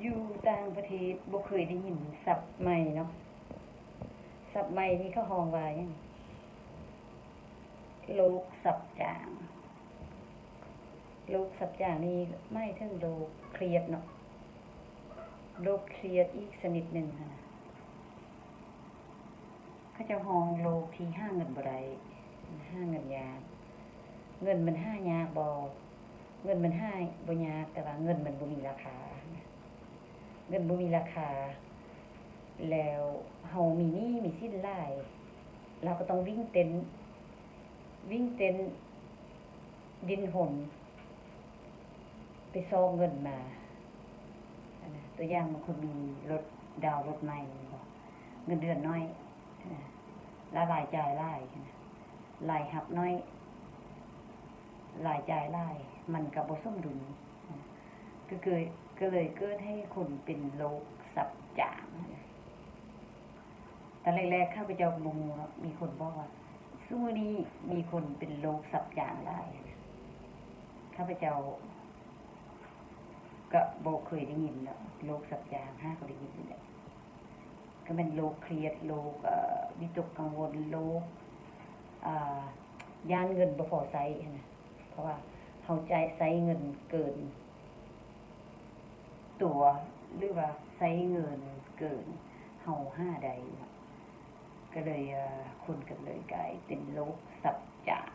ຢູ່ຕ່າງປະເທດບໍ່ເຄີຍໄດ້ຍິນສັບໃໝ່ເນາະ. ສັບໃໝ່ນີ້ເຂົາຮ້ອງວ່າຫຍັງ? ໂລກສັບຈາງ. ໂລກສັບຈາງນີ້ໝາຍເຖິງໂລກຄຽດເນາະ, ໂລກຄຽດອີກຊະນິດໜຶ່ງຫັ້ນນະ. ເຂົາເຈົ້າຮ້ອງໂລກທີ່ຫາເງິນບໍ່ໄດ້, ຫາເງິນຍາກ. ເງິນມັນຫາຍາກບໍ່? ເງິນມັນຫາບໍ່ຍາກ, ແຕ່ວ່າເງິນມັນບໍ່ມີລາຄາ. ເງິນບໍ່ມີລາຄາ, ແລ້ວເຮົາມີໜີ້ມີສິນຫຼາຍ, ເຮົາກໍຕ້ອງວິ່ງເຕັ້ນ, ວິ່ງເຕັ້ນ ດີ້ນຮົນ ໄປຊອກເງິນມາ. ອັນນະ ຕົວຢ່າງ ບາງຄົນມີລົດ, ດາວລົດໃໝ່ແມ່ນບໍ່? ເງິນເດືອນໜ້ອຍ, ລະລາຍຈ່າຍຫຼາຍ, ລາຍຮັບໜ້ອຍ ລາຍຈ່າຍຫຼາຍ, ມັນກໍບໍ່ສົມດຸນ. ກໍເກີດ, ກໍເລີຍເກີດໃຫ້ຄົນເປັນໂລກສັບຈາງ. ຕອນແລກໆ ຂ້າພະເຈົ້າກໍບໍ່ຮູ້ເນາະ, ມີຄົນບອກວ່າ ຊຸມື້ນີ້ມີຄົນເປັນໂລກສັບຈາງຫຼາຍ. ຂ້າພະເຈົ້າກໍບໍ່ເຄີຍໄດ້ຍິນເນາະ, ໂລກສັບຈາງ ຫາກໍໄດ້ຍິນນີ້ແຫຼະ. ກໍແມ່ນໂລກຄຽດ, ໂລກ, ເອີ, ວິຕົກກັງວົນ, ໂລກ, ອ່າ, ຢ້ານເງິນບໍ່ພໍໃຊ້ຫັ້ນນະ. ເພາະວ່າເຮົາຈ່າຍ, ໃຊ້ເງິນເກີນຕົວ ຫຼືວ່າໃຊ້ເງິນເກີນເຮົາຫາໄດ້ເນາະ, ກໍເລີຍ, ເອີ, ຄົນກໍເລີຍກາຍເປັນໂລກສັບຈາງ